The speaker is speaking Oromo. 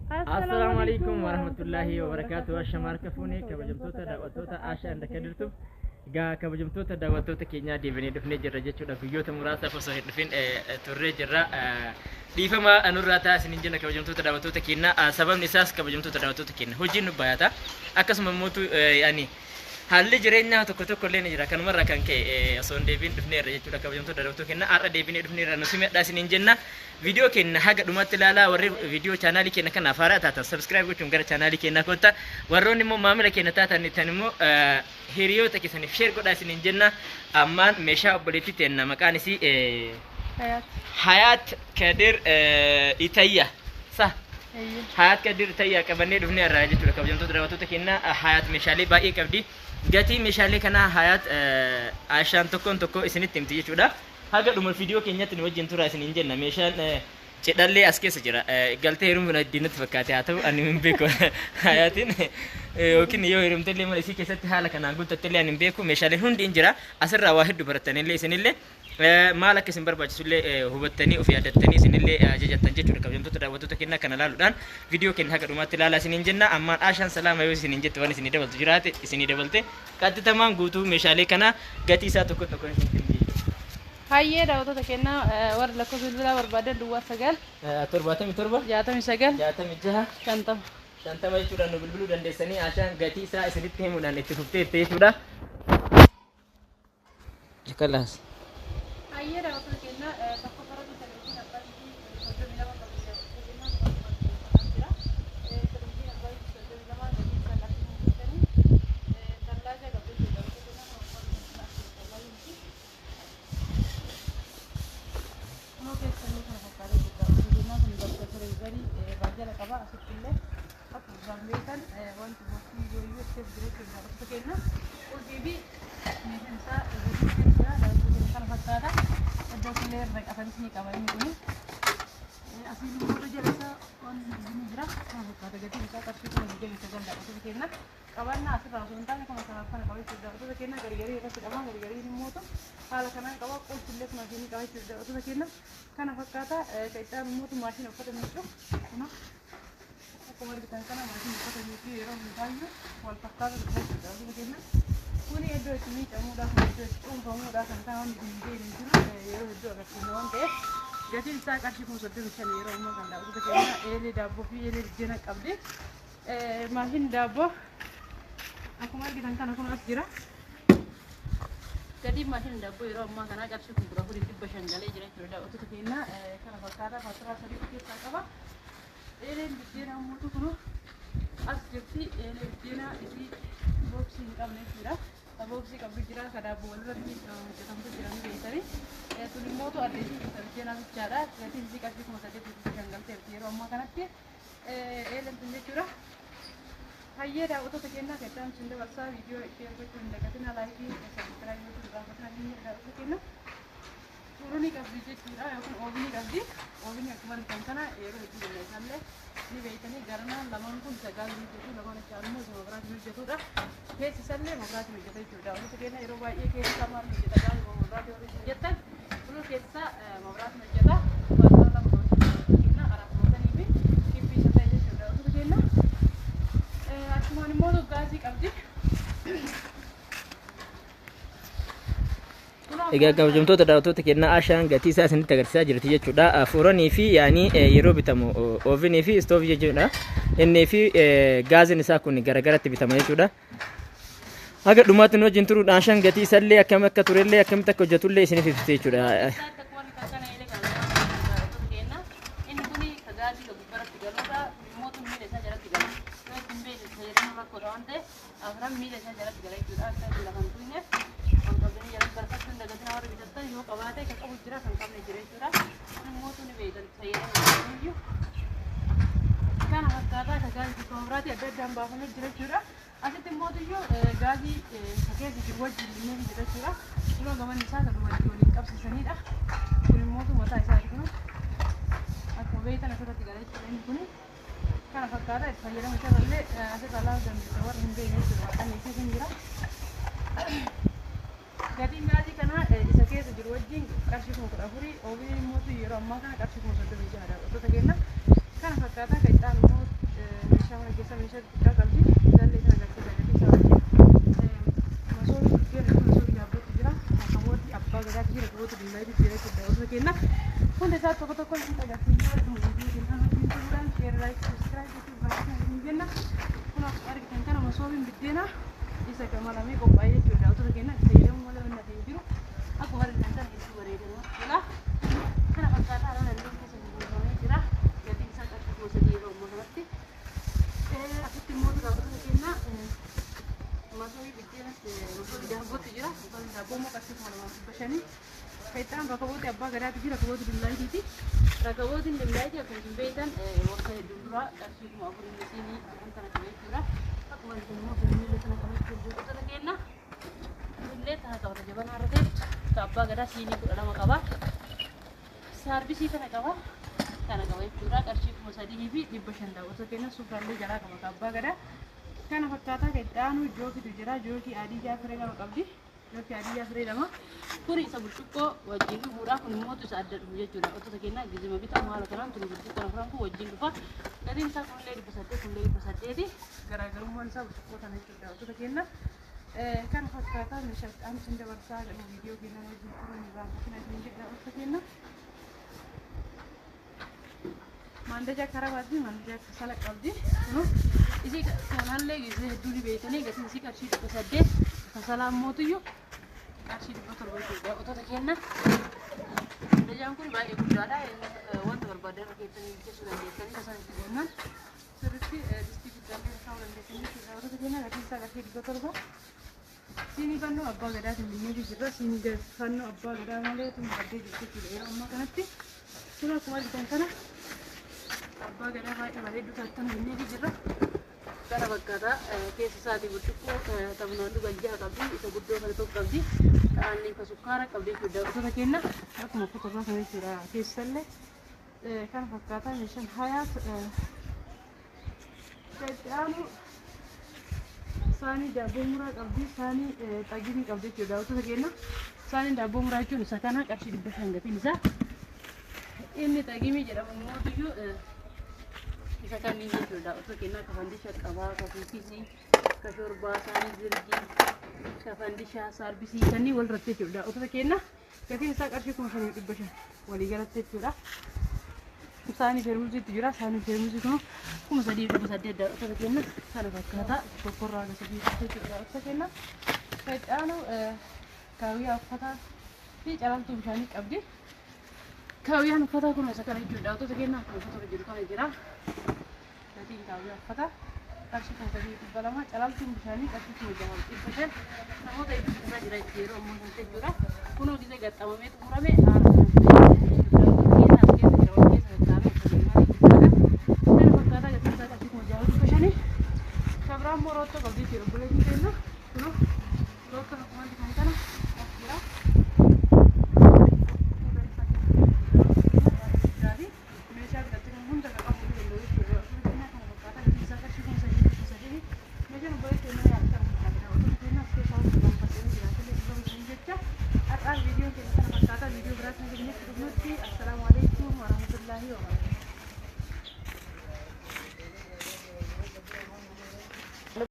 Assalaamu alaikum warahmatullahi wabarakatuh. Ashama harka fuunee kabajamtoota daawwattoota Ashaa and Kadirtuuf. Egaa kabajamtoota daawwattoota keenyaa deebinee dhufnee jirra jechuudha. Guyyoota muraasaaf osoo hin dhufin turree jirra. Dhiifama nurraa ta'a isiniin jenna kabajamtoota daawwattoota keenyaa. Sababni isaas kabajamtoota daawwattoota keenya hojiin nu baay'ata. Akkasuma immoo yani haalli jireenyaa tokko tokko illee ni jira. Kanumarraa kan ka'e osoo hin deebiin dhufneerra jechuudha kabajamtoota daawwattoota keenya. Har'a deebinee dhufneerra nu simadhaa isiniin jenna. Viidiyoo keenya haga dhumaatti ilaalaa warri viidiyoo chaanaalii keenya kanaaf haaraa taatan subscribe gochuun gara chaanaalii keenyaa kottaa. Warroonni immoo maamila keenya taatan ittan immoo hiriyoota keessaniif share godhaa isiniin jenna. Ammaan meeshaa obboleettii teenna maqaan isii Hayaat. Hayaat Kadir Itayya. Sa Eeyyee. Hayaat Kadir Itayya qabannee dhufnee irraa jechuudha kabajamtoota daawwattoota keenya. Hayaat meeshaalee baay'ee qabdi. Gatii meeshaalee kanaa Hayaat Aishaan tokkoon tokko isinitti himti jechuudha. Haga dhuma viidiyoo keenyatti nu wajjin turaa isiniin jenna. Meeshaan cidhallee as keessa jira. Galtee heerumuun diinatti fakkaate haa ta'u ani hin beeku. Hayaatiin yookiin yoo heerumtellee mana isii keessatti haala kanaan guuttattellee ani hin beeku. Meeshaaleen hundi hin jira. Asirraa waa hedduu barattanillee isinillee maal akka isin barbaachisullee hubattanii of yaadattanii isinillee ajajattan jechuudha. Kabajamtoota daawwattoota keenyaa kana ilaaluudhaan viidiyoo keenya haga dhumaatti ilaalaa isiniin jenna. Ammaan Aashaan salaama yoo isiniin jette waan isinii dabaltu jiraate isinii dabalte qaxxitamaan guutuu meeshaalee kana gatii isaa tokko tokko isinitti himti jechuudha. Hayyee daawwattoota keenyaa warri lakkoofsa bilbilaa barbaadan duwwaa 9 77 69 66 50 50 jechuudhaan nu bilbiluu dandeessanii Aashaan gatii isaa isinitti himuudhaan itti fufteetti jechuudha. Kalaas. Hayyee daawwattoota keenyaa tokko farratti televizyiin abbaa inchii 32 qabdi daawwattoota keenyaa tokko jira. Televizyiin abbaa inchii 32 gatiin isaa qarshii 5,000. Tallaaja qabdi jechuudha daawwattoota keenyaa kan miti. Kunoo keessallee kana fakkaatee jira daawwattoota keenyaa kun bakka fireezarii baajjala qaba asitti illee akkuma isaan beekan wanti boksii yooyyuu as keessa jira jechuudha daawwattoota keenya. Qulfii fi meeshaan isaa irratti jira daawwattoota keenya kana fakkaata. Iddoo killee irra qatanis ni qaba inni kuni. Asiin immoo jala isaa waan ni jira kana fakkaata gatiin isaa qarshii 29,000 daawwattoota keenya. Qabannaa asirraa osoo hin taane kuma kanaaf kana qaba jechuudha daawwattoota keenya gargarii irratti qaba gargariin immoo haala kanaan qaba qulfillee kun asii ni qaba jechuudha daawwattoota keenya kana fakkaata. Kan itti aanu immoo maashina uffata miiccu kuna akkuma argitan kana maashina uffata miiccu yeroo hundaayyuu wal fakkaatu dhufa jechuudha daawwattoota keenya. Kuni iddoo itti miicamuudha kun iddoo itti cuunfamuudha kan ta'an wanti hin beekne jiru yeroo hedduu agarsiisa waan ta'eef gatiin isaa qarshii 35,000 yeroo ammaa kan daawwattoota keenya eelee daabboo fi eelee biddeena qabdi. Maashinni daabboo akkuma argitan kana kun as jira. Gatiin maashina daabboo yeroo ammaa kana qarshii 14,500 galee jira jechuudha daawwattoota keenya kana fakkaata faaturaa sadii of keessaa qaba. Eeleen biddeenaa immoo kun as jirti. Eelee biddeenaa isii booksii hin qabne jechuudha. Booksii qabdu jira ka daabboo walirratti hojjetamtu jira ni beektanii. Tun immoo adda isii biddeenaa bichaadha. Gatiin isii qarshii 8,500 galteerti yeroo ammaa kanatti. Eeleen tun jechuudha. Hayyee daawwattoota keenyaa kan itti isin dabarsaa viidiyoo share gochuu hin dagatinaa like subscribe gochuu hin irraanfatinaa hin daawwattoota keenya. Furunii qabdi jechuudha yookiin oovinii qabdi. Oovinii akkuma argitan kana yeroo hedduu jenna isaallee ni beektanii garanaan lamaan kun isa gaazii hojjetu lamaan achi immoo isa mabraatiin hojjetudha. Keessi isallee mabraatiin hojjeta jechuudha. Daawwattoota keenya yeroo baay'ee keessi isaa maal hojjeta gaazii mabraatii warri isin jettan kunoo keessi isaa mabraatiin hojjeta. Faaturaa lama qaba jechuudha daawwattoota keenya karaa fuutanii fi kibbii isa ta'e jechuudha daawwattoota keenya. Achumaan immoo gaazii qabdi. Egaa kabajamtoota daawwattoota keenyaa Ashaan gatii isaa isinitti agarsiisaa jirti jechuudha. Furanii fi yaanii yeroo bitamu oovinii fi istoovii jechuudha. Innii fi gaaziin isaa kun garagaratti bitama jechuudha. Haga dhumaatti nu wajjin turuudhaan Ashaan gatii isaallee akkam akka turellee akkamitti akka hojjetullee isiniif ibsite jechuudha. Inni kuni ka gaazii ka gubbaratti galuudha. Mootum miila isaa jalatti gala. Yoo ittiin beekne fayyadamuu rakkoodha waan ta'eef afran miila isaa jalatti gala jechuudha. Akka inni lafa hin tuqneef kan qabdanii jalatti galfachuu hin dagatinaa warri bitattan yoo qabaate kan qabu jira kan qabne jira jechuudha. Kun immoo ni beektan fayyadamuu iyyuu. Kana fakkaataa ka gaazii kan biraatii adda addaan baafamee jira jechuudha. Asitti immoo iyyuu gaazii ka keessa jiru wajjin inni jira jechuudha. Kunoo gamanni isaa kan dubartii waliin qabsiisanidha. Kun immoo mataa isaati kun akkuma beektan asirratti gala jechuudha inni kun. Kana fakkaata itti fayyadama isarrallee asirraa ilaaluu dandeessa warri hin beekne jechuudha. Maqaan isii kun jira. Gatiin gaazii kanaa isa keessa jiru wajjin qarshii 14,000 oomishni immoo yeroo ammaa kana qarshii 36,000 daawwattoota keenya. Kana fakkaataa kan itti aanu immoo Meeshaa mana keessa meeshaa xixiqqaa qabdi. Isaallee sana agarsiisa gatii isaa wajjin. Masoobii buddeena fi masoobii daabbootu jira. Rakabootii abbaa gadaatu jira. Rakabootii dullaayitu jira jechuudha. Daawwattoota keenya hunda isaa tokko tokko isin agarsiisnee wajjin viidiyoo keenya wajjin turuudhaan share, like, subscribe gochuuf baay'ee isin jenna. Kun akkuma argitan kana masoobiin buddeena isa gamalamee qophaa'ee jechuudha. Daawwattoota keenya itti fayyadamuu malee wanni hafe hin jiru. Akkuma argitan kana hedduu bareeda namatti tola. Kana fakkaataa haala dandeen keessa gurguramee jira. Gatiin isaa qarshii 3000 yeroo ammaa kanatti. Asitti immoo daawwattoota keenya masoobii biddeenas masoobii daabbootu jira. Masoobii daabboo immoo qarshii 2500. Kan rakabootii abbaa gadaatu jira. Rakabootii dullaayitiiti. Rakabootiin dullaayitii akkuma isin beektan waggaa hedduu dura qarshii 4000 siinii afran kana ture jechuudha. Akkuma argitan immoo finfinnee kana qabachuu daawwattoota keenya. Illee tana qabata jabanaa irra teettu. Abbaa gadaa siinii 12 qaba. Saarbisii kana qaba. Kana qaba jechuudha. Qarshii 3500 daawwattoota keenya suufraallee jalaa qaba abbaa gadaa. Kana fakkaataa kan itti aanu jookitu jira. Jookii adii jaafiree 2 qabdi. Jookii adii jaafiree 2. Kuni isa burcuqqoo wajjin dhufuudha. Kun immoo isa adda dhufu jechuudha. Daawwattoota keenya gizima bitamu haala kanaan tuni burcuqqoon afran kun wajjin dhufa. Gatiin isaa kunillee 800 kunillee 800. Garaagarummaan isaa burcuqqoo kana jechuudha. Daawwattoota keenya. Kana fakkaataa meeshaa itti aanu isin dabarsaa jedhu viidiyoo keenya wajjin turuun irraan fakkina isin jedha daawwattoota keenya. Maandajaa karabaati maandajaa kasala qabdi. Kunoo isii kanallee gisee hedduu ni beektanii gatiin isii qarshii 800 kasalaa mootuyyuu qarshii 700 jechuudha. Daawwattoota keenya. Maandajaan kun baay'ee guddaadha. Wanta barbaadan irra keessanii bilcheessuu dandeessanii kasala itti goonnaan sirriitti distii guddaallee kaa'uu dandeessanii jechuudha. Daawwattoota keenya gatiin isaa qarshii 700. Siinii fannoo abbaa gadaatiin binneefi jirra. Siinii fannoo abbaa gadaa malee tun baddee jirti jechuudha yeroo ammaa kanatti. Kun akkuma argitan kana abbaa gadaa baay'ee bareedduu taatan binneefi jirra. Kana fakkaataa keessa isaatii burcuqqoo tabnaan dhugan 6 qabdi. Isa guddoo kana tokko qabdi. Aannan ka sukkaara qabdi jechuudha. Daawwattoota keenya akkuma kuturbaa kana jechuudha keessallee kana fakkaataa meeshaan hayaat itti aanu saanii daabboo muraa qabdi. Saanii xaginii qabdi jechuudha. Daawwattoota keenya saaniin daabboo muraa jechuun isa kana qarshii 500 gatiin isaa. Inni xagimii jedhamu immoo isa kanneen jechuudha. Daawwattoota keenya ka fandisha qabaa, ka kuukisii, ka shorbaa, saanii zirgii, ka fandishaa, saarbisii kanneen wal irratti jechuudha. Daawwattoota keenya gatiin isaa qarshii 5500 walii galatti jechuudha. Saanii feermuziitu jira. Saanii feermuzii kun 3800 daawwattoota keenya kana fakkaataa tokkorraa hanga sadii jechuudha. Daawwattoota keenya kan itti aanu kaawwiyaa uffataa fi calaltuu bishaanii qabdi. Kaawwiyaan uffataa kun isa kana jechuudha. Daawwattoota keenya akkuma uffata jiru kana jira. Gatiin kaawwiyaa uffataa qarshii 3200 calaltuun bishaanii qarshii 6500 namoota hedduu bitataa jira jechuudha yeroo ammaa kana jechuudha. Kunoo gisee gaxxamamee xumurame haala kanaan jechuudha. As keessa jira wal keessa gaxxamee uffata guddaadha. Kana fakkaataa gatiin isaa qarshii 6500. Kabiraan immoo roottoo qabdi jechuudha. Obboleettiin keenya kunoo roottoon akkuma argitan kana as jira. Meeshaa biratti kan hunda kan qabuu danda'u jechuudha. Kana fakkaataa gatiin isaa qarshii 3800. Meeshaan obboleettii keenya yaadu kana fakkaata. Daawwattoota keenya as keessaa wanti gaanfatanii jiraatellee dhiifama isin jecha. Har'aan viidiyoon keenya kana fakkaataa viidiyoo biraatti hanga dhufnutti assalaamu alaikum warahmatullaahi wabarakatuh.